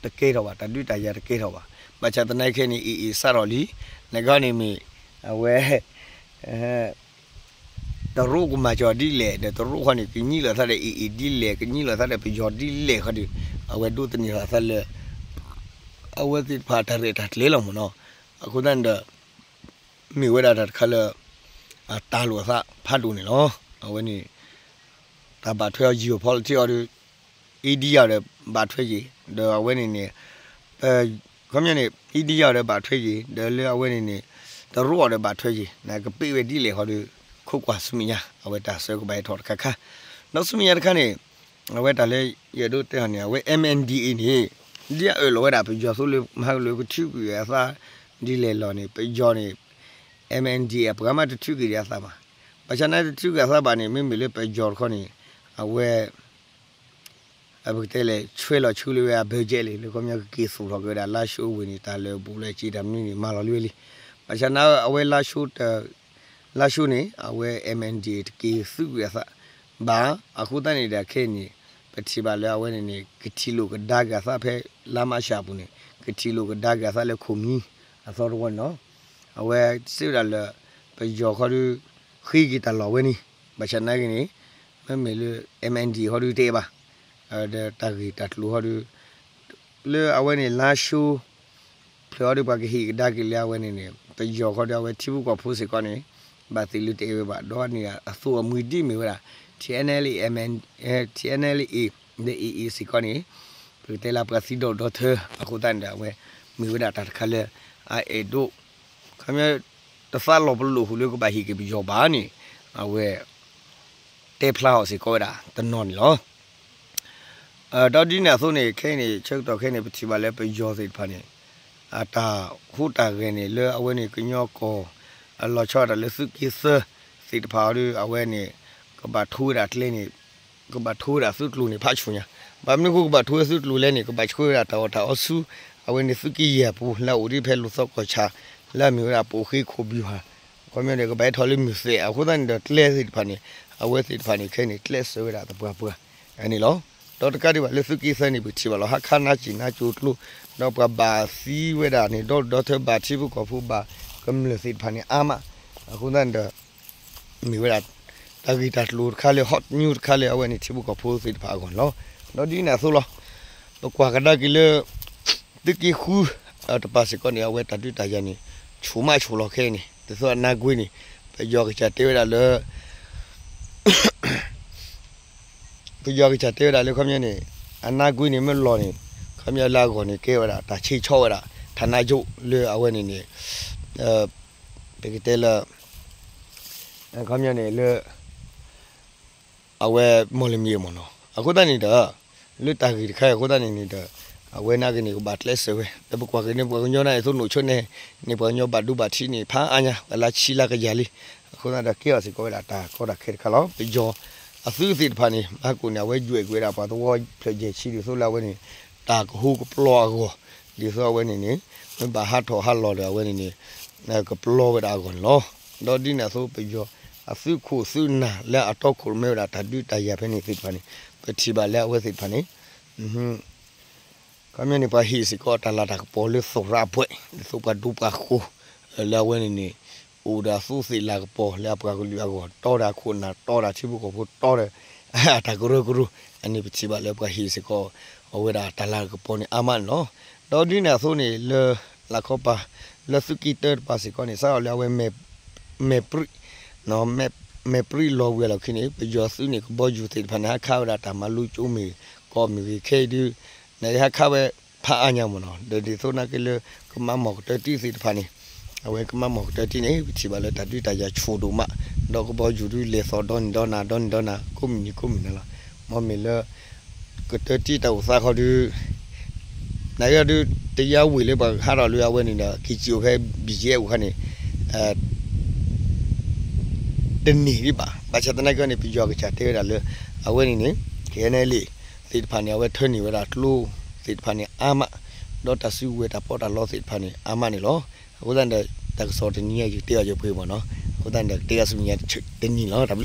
တကဲထီၣ်ဘၣ်, တၢ်ဒုးတၢ်ယၤတကဲထီၣ်ဘၣ်. ဘၣ်ဆၣ်သနာ်က့ခဲအံၤန့ၣ် AA စးထီၣ်လံ, နကီန့ၣ်မ့ၢ် အဝဲ တရူးကမၤစၢၤဒ်လဲၣ် ဒီးတရူးဃီန့ၣ် ကညံးလီၤသးဒီး AA ဒ်လဲၣ်, ကညံးလီၤသးဒီးပယီၤဒ်လဲၣ်ဃီဒီး အဝဲဒိးသန့ၤလီၤသးလၢ အဝဲသ့ၣ်တဖၣ်တၢ်ရဲၣ်တၢ်ကျဲၤလီၤမ့ၢ်နီၤ. အဃိသတးန့ၣ်ဒီး မ့ၢ်ဝဲဒၣ်တၢ်တခါလၢ အတၢ်လိာ်အသးဖးဒိၣ်န့ၣ်လီၤ. အဝဲန့ၣ် တၢ်ဘၣ်ထွဲအီၤ geopolitics အီၤဒီး India ဒီးဘၣ်ထွဲက့ၤ ဒီးအဝဲန့ၣ်န့ၣ် ခီပညီန့ၣ် India ဒီးဘၣ်ထွဲက့ၤ ဒီးလၢအဝဲန့ၣ်န့ၣ် တရိးအီၤဒီးဘၣ်ထွဲယံၤ နကပ့ၢ်ဝဲဒ်လဲၣ်ဃီဒီး ခိးကွၢ်ဆူမဲာ်ညါ အဝဲတၢ်ဆၢကဘၣ်ဟဲထီၣ်တခါခါ, ဒီးဆူမဲာ်ညါတခါန့ၣ် အဝဲတၢ်လၢယအဲၣ်ဒိးတဲအီၤန့ၣ် အဝဲ M N D A န့ၣ် ဒ်အအၢၣ်လီၤဝဲဒၣ် ပယီၤသိလၢမၤကလုာ်ကထုးကွံာ်အသး ဒ်လဲၣ်လီၤန့ၣ် ပယီၤန့ၣ် M N D A အပှၤမးတထုးကွံာ်ဒံးအသးဘၣ်. ဘၣ်ဆၣ်နာ်တထုးကွံာ်အသးဘၣ်န့ၣ် မ့မ့ၢ်လၢပယီၤတခီန့ၣ် အဝဲ ပကတဲလဲၣ် ဆွဲလီၤဆူလၢဝဲအ budget လံ လၢခီပညီကက့ၤသူၣ်ထီၣ်က့ၤဝဲဒၣ်လါၡိဝ့ၢ်န့ၣ် တၢ်လၢာ်ဘူၣ်လၢာ်စ့တၢ်မနုၤန့ၣ် မၤလီၤလံဝဲလံ. ဘၣ်ဆၣ်နာ်အဝဲ လါၡိန့ၣ် အဝဲ M N D A တက့ၤသုးကွံာ်အသးဘၣ်. အဃိသတးန့ၣ်ဒီးခဲအံၤန့ၣ် ပထံၣ်ဘၣ်လၢအဝဲန့ၣ်န့ၣ် ကထံၣ်လိာ်ကဒါက့ၤအသးဖဲလါမၢ်ၡးအပူၤန့ၣ် ကထံၣ်လိာ်ကဒါက့ၤအသးလၢခိၣ်မံၤအသီတဝီန့ၣ်လီၤ. အဝဲစံးဝဲဒၣ်လၢ ပယီၤခီဒီး ဃ့က့ၤတၢ်လီၢ်ဝဲန့ၣ် ဘၣ်ဆၣ်နာ်က့ၤန့ၣ် မ့မ့ၢ်လၢ M N D A ခီဒီးတအဲၣ်ဘၣ် ဒီးတၢ်ဂ့ၢ်တၢ်ကျိၤခီဒီး လၢအဝဲန့ၣ် လါၡိ ဖျၢၣ်အီၤဒီးပှၤကဟ့ၣ်ကဒါက့ၤလၢအဝဲန့ၣ်န့ၣ် ပယီၤခီဒီးအဝဲထံဖိကီၢ်ဖိစ့ၢ်ကီးန့ၣ် ဘၣ်သ့ၣ်လၢတအဲၣ်ဝဲဘၣ် ဒီးန့ၣ်အသိးအမှံၤဒ်မ့ၢ်ဝဲဒၣ် T N L A M N T N L A ဒီး A A စ့ၢ်ကီးန့ၣ် ပကတဲလၢပှၤသံဒီးဒီထၢ အဃိသတးန့ၣ်ဒီး အဝဲမ့ၢ်ဝဲဒၣ်တၢ်တခါလၢ အအဲၣ်ဒိး ခီပညီ တသးလီၤပလိာ်ဃုာ်လၢကဘၣ်ဟ့ၣ်က့ၤပယီၤဘၣ်န့ၣ် အဝဲ တဲဖျါအီၤစ့ၢ်ကီးဝဲဒၣ်တနီၤန့ၣ်လီၤ. ဒီးဒ်န့ၣ်အသိးန့ၣ် ခဲအံၤန့ၣ် ဆၢကတီၢ်ခဲအံၤန့ၣ် ပထံၣ်ဘၣ်လၢပယီၤသ့ၣ်တဖၣ်န့ၣ် အတၢ်ဟူးတၢ်ဂဲၤန့ၣ် လၢအဝဲန့ၣ်ကညီကီၢ် အလီၤဆီဒၣ်တၢ်လၢသုးက့သၢသ့ၣ်တဖၣ်အီၤဒီး အဝဲန့ၣ် ကဘၣ်ထိဝဲဒၣ်ကျဲန့ၣ် ကဘၣ်ထိဝဲဒၣ်သုးကျိၤန့ၣ် ဖးဆူညါ ဘၣ်မနုၤဃိကဘၣ်ထိဝဲသုးကျိၤလဲၣ်န့ၣ် ကဘၣ်ဆှၢဝဲဒၣ်တၢ်အီၣ်တၢ်အီဆူ အဝဲန့ၣ်သုးက့ယဲၢ်ပူၤ လၢအအိၣ်ဒ်ဖဲလူၤသီကီၢ်ဆၣ် လၢအမ့ၢ်ဝဲဒၣ်ပိာ်ဃ့ခိၣ်ဘံၣ်ဟၣ် ခီပညီန့ၣ် ကဘၣ်ဟဲထီၣ်လၢမုၢ်သဲး အဃိသတးန့ၣ်ဒီးကျဲသ့ၣ်တဖၣ်န့ၣ် အဝဲသ့ၣ်တဖၣ်န့ၣ် ခဲအံၤန့ၣ် ကျဲးစၢးဝဲဒၣ်သပှၢ်ပှၢ်န့ၣ်လီၤ. ဒီးတကးဒံးဘၣ်လၢသုးက့သၢန့ၣ် ပထံၣ်ဘၣ်လီၤ ဟးခးနါစံၣ်နါကိၤကျိ ဒီးပှၤဘၣ်သံဝဲဒၣ်န့ၣ် ဒီဒီထၢဘၣ်ထံဖိကီၢ်ဖိဘၣ် ကမျၢၢ်သ့ၣ်တဖၣ်န့ၣ်အါမး အဃိသတးန့ၣ်ဒီး မ့ၢ်ဝဲဒၣ် တၢ်ဂ့ၢ်တၢ်ကျိၤတခါလၢ hot news တခါလၢအဝဲန့ၣ်ထံဖိကီၢ်ဖိသ့ၣ်တဖၣ်အဂီၢ်န့ၣ်လီၤ. ဒီးဒ်န့ၣ်အသိးလီၤ ပကွၢ်ကဒါက့ၤလၢ သုးက့ဃု တပၤစ့ၢ်ကီးန့ၣ် အဝဲတၢ်ဒုးတၢ်ယၤန့ၣ် ဆူၣ်မးဆူၣ်လီၤခဲအံၤန့ၣ် ဒ်သိးအနါကွ့န့ၣ် ပယီၤကစၢ်တဲဝဲဒၣ်လၢ ပယီၤကစၢ်တဲဝဲဒၣ်လၢခီပညီန့ၣ် အနါကွ့န့ၣ်မ့ၢ်လီၤန့ၣ် ခီပညီလၢအဂီၢ်န့ၣ် ကဲဝဲဒၣ်တၢ်ဆ့ဆီဝဲဒၣ် ဌာနချုပ် လၢအဝဲန့ၣ်န့ၣ် ပကတဲလၢ ခီပညီန့ၣ်လၢ အဝဲမီၢ်လမံၤအမ့ၢ်နီၤ အဃိသတးန့ၣ်ဒီး လၢတၢ်ဂ့ၢ်တခါအံၤအဃိသတးန့ၣ်န့ၣ်ဒီး အဝဲနာ်က့န့ၣ် ကဘၣ်ကျဲးစၢးဝဲ ဒီးပကွၢ်က့ၤန့ၣ် ပှၤကညီနာ်က့ သိးနိၣ်ဆိန့ၣ် န့ၣ်ပှၤကညီဘၣ်ဒိဘၣ်ထံးန့ၣ် ဖးအါညါ ပှၤလၢဆံလၢကယၤလံ အဃိသတးဒီးကဲအီၤစ့ၢ်ကီးဝဲဒၣ်တၢ်ကီတၢ်ခဲတခါလီၤ. ပယီၤအသုးသ့ၣ်တဖၣ်န့ၣ် မၤကိၣ်န့ၣ် အဝဲယွဲၣ်ကွံာ်ဝဲဒၣ်ပှၤသဝီဖျၢၣ်ယဲၢ်ဆံဒ်သိးလၢအဝဲန့ၣ် တၢ်ကဟူးကပျီအဂီၢ် ဒ်သိးအဝဲန့ၣ်န့ၣ် မ့ၢ်ဘၣ်ဟးထီၣ်ဟးလီၤဒီးအဝဲန့ၣ်န့ၣ် ကပျီဝဲဒၣ်အဂီၢ်န့ၣ်လီၤ. ဒီးဒ်န့ၣ်အသိးပယီၤအသုးခိၣ်သုးနၢ်လၢအတီခိၣ်ရိၣ်မဲဝဲဒၣ်တၢ်ဒုးတၢ်ယၤဖဲန့ၣ်သ့ၣ်တဖၣ်န့ၣ် ပထံၣ်ဘၣ်လၢအဝဲသ့ၣ်တဖၣ်န့ၣ် ခီပညီန့ၣ် ပှၤဟ့ၣ်စ့ၢ်ကီးတၢ်လၤတၢ်ကပီၤလၢသီၣ်ရၣ်အပှဲၤ ဒ်သိးပှၤဒိပှၤဃိၤ လၢအဝဲန့ၣ်န့ၣ် အိၣ်ဒီးအသူးသ့ၣ်လၤကပီၤလၢအပှၤကလုာ်အဂီၢ် တီဒီးအခိၣ်နၢ် တီဒီးထံဖိကီၢ်ဖိ တီဒီး အတၢ်ကရၢကရိ အန့ၣ်ပထံၣ်ဘၣ်လၢပှၤဟ့ၣ်စ့ၢ်ကီး အဝဲဒၣ်တၢ်လၤကပီၤန့ၣ်အါမးန့ၣ်လီၤ. ဒီးဒ်န့ၣ်အသိးန့ၣ် လၢ လၢခီပၤ လၢသုးက့တၢတပၤစ့ၢ်ကီးန့ၣ် စးထီၣ်လၢအဝဲ မဲာ်ပြံၣ် မဲာ်ပြံၣ်လီၤဝံၤအလီၢ်ခံန့ၣ် ပယီၤသုးန့ၣ် ကဘီယူၤသ့ၣ်တဖၣ်န့ၣ် ဟးခးဝဲဒၣ်တၢ်မၤလိကၠိမ့ၢ်ဂ့ၤ ကီၢ်မ့ၢ်ဂ့ၤ ခဲအံၤဒုး နဟးခးဝဲဖးအါညါမ့ၢ်နီၤ ဒီးဒ်သိးနာ်က့လၢ ကမၤမီၢ်ကတၢၢ်တံၢ်သ့ၣ်တဖၣ်န့ၣ် အဝဲကမၤမီၢ်ကတၢၢ်တံၢ်န့ၣ် ပထံၣ်ဘၣ်လၢတၢ်ဒုးတၢ်ယၤဆူၣ်ဒိၣ်မး ဒီးကဘီယူၤဒုးလဲၤသီၣ်ဒီနံၤဒီနၤ ဒီနံၤဒီနၤ ကိးမုၢ်နံၤကိးမုၢ်နၤလီၤ. မ့မ့ၢ်လၢ ကတၢၢ်တံၢ်တၢ်အိၣ်သးခီဒုး နကဒုး တယါဝံၤလၢပှၤဟးထီၣ်လၢအဝဲန့ၣ်ဒီး က့ၤစံၣ်အိၣ်ဖဲ ဘံၣ်ကဲအူခါန့ၣ် တန့ၢ်ဒံးဘၣ်. ဘၣ်ဆၣ်သနာ်က့န့ၣ် ပယီၤကစၢ်တဲဝဲဒၣ်လၢ အဝဲန့ၣ်န့ၣ် KNLA သ့ၣ်တဖၣ်န့ၣ် အဝဲထၢန့ၢ်ဝဲဒၣ်ကျိသ့ၣ်တဖၣ်န့ၣ်အါမး, ဒီးတၢ်စုကဝဲၤတၢ်ပီးတၢ်လီသ့ၣ်တဖၣ်န့ၣ် အါမးန့ၣ်လီၤ. အဃိသတးန့ၣ်ဒီး တၢ်ကစီၣ်တနံၤအံၤ ယကတဲအီၤယပှ့ၤမ့ၢ်နီၤ. အဃိသတးန့ၣ်ဒီး ကတဲအီၤဆူမဲာ်ညါတနံၤလီၤ.